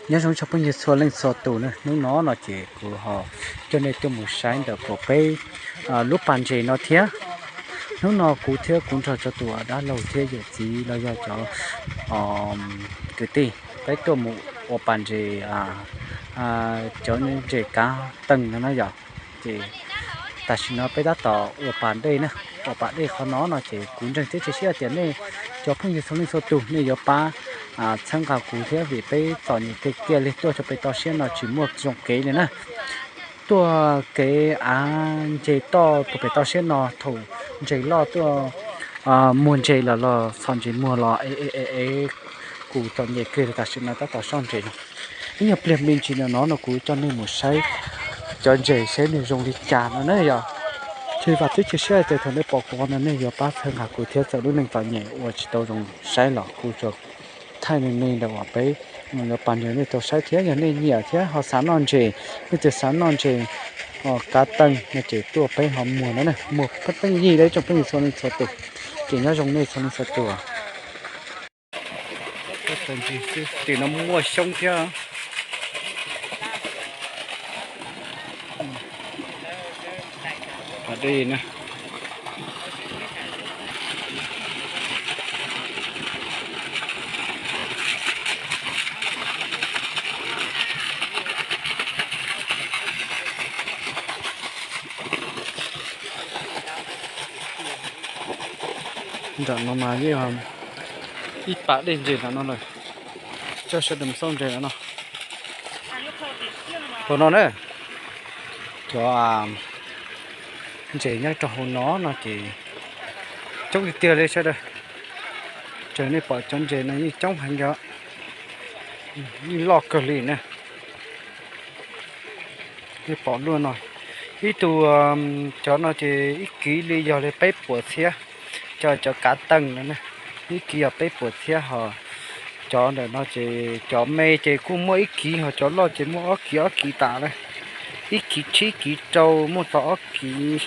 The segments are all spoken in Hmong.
Nyob zoo tsoom phooj ywg txhua leej txhua tus na, hnub no no ces kuv ho coj nej tuaj mus saib ntawm pem peb lub pas ntses no thiab. Hnub no kuv thiab kuv nrog cov tus dab laug thiab yawm txiv los yog cov kwv tij, peb tuaj mus ua pas ntses, cov ntses kav teeg no na yom. Ces tam sim no peb tab tom ua pas dej na, ua pas dej qhov no no ces kuv ntseeg thiab cia siab tias nej cov phooj ywg txhua leej txhua tus nej yuav pab txhawb nqa kuv thiab, vim peb txom nyem kiag kiag li, tuaj rau pem toj siab no tsis muaj zoo kev li na. Tuaj kev av ntses toj rau pem toj siab no, thaum ntses loj tuaj muag ntses los los txhos ntses muag los es kuv txom nyem kiag li. Tam sim no tab tom soj ntses no, ib nyuag pliag me ntsis no no no kuv coj nej mus saib cov ntses seb nws zoo li cas no na yom. Ces vam thiab cia siab tias thaum nej pom kuv no nej yuav pab txhawb nqa kuv thiab, txawm lub neej txom nyem ua tsis tau zoo saib los kuv tsuas thaij me me ntawm uas peb yuav pas ntses nej tau saib thiab. Yog nej nyiam thiab ho xav noj ntses, leej twg xav noj ntses kav teeg no ces tuaj peb ho muag no na, muag pheej yig li tsoom phooj ywg txhua leej txhua tus. Ces nyob zoo nej txhua leej txhua tus. Tim no muaj xyoob thiab. Pas dej na. Nram no mas yeej ib pas dej ntses nram no lawm. Coj sawv daws mus xauj ntses nram no. Tus no na, cov ntses nyob rau hauv no no ces coob tiag tiag li sawv daws. Raws nej pom cov ntses no yeej coob heev li, yeej loj kawg li na. Nej pom luaj no, ib tug, cov no ces ib kiv li yog li peb puas txhiab, cov, cov kav teeg no na, ib kiv yog peb puas txhiab. Ho cov ntawm no ces cov me ces kuj muaj ib kiv, ho cov loj ces muaj ob kiv ob kiv tas na. Ib kiv tsib kiv rau muaj txog ob kiv.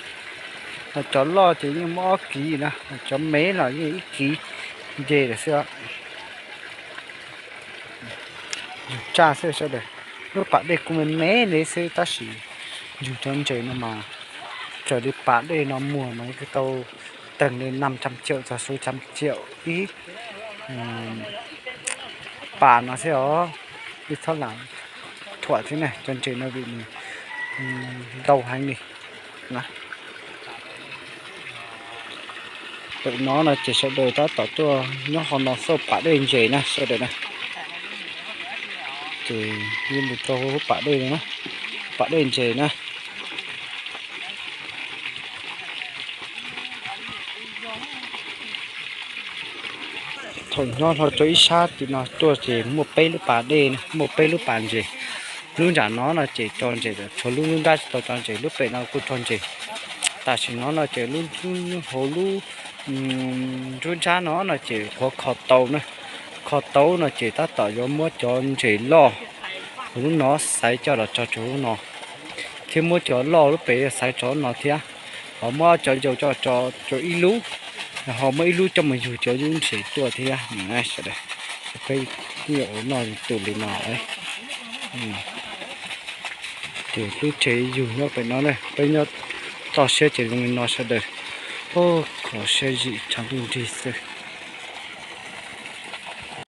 Ho cov loj ces yeej muaj ob kiv na, cov me los yeej ib kiv nce lawm xwb. Yug tsaj xwb sawv daws. Lub pas dej kuj me me li xwb tab sis yug cov ntses no mas, raws li pas dej no muag mas tau teeg li năm trăm triệu txog sáu trăm triệu ib pas no xwb os. Ib txhob lam thuam thiab na, cov ntses no vim nws ntau heev li na. Pem no no ces sawv daws tab tom tuaj nyob hauv no xauj pas dej ntses na sawv daws na. Ces yeej mus rau hauv pas dej no na, pas dej ntses na. Thaum nyob hlo rau ib sab tim no tuaj ces muaj peb lub pas dej, muaj peb lub pas ntses. Lub nram no no ces tso ntses, tshuav lub nruab nrab tsis tau tso ntses, lub pem no kuj tso ntses. Tam sim no no ces lub, hauv lub nruab nrab no no ces qhuav kho tau na. Kho tau no ces tab tom yuav muab cov ntses loj hauv lub no xaiv coj los tso rau lub no, thiab muab cov loj lub pem xaiv rau lub no thiab. Ho muab cov ncau coj tso rau ib lub, ho muab ib lub coj mus yug cov yub ntses tuaj thiab sawv daws. Peb ua noj tus li no. Ces lub tsev yug nyob pem no na, peb nyob toj siab ces zoo li no sawv daws. Kho siab zim tshav ntuj nrig xwb.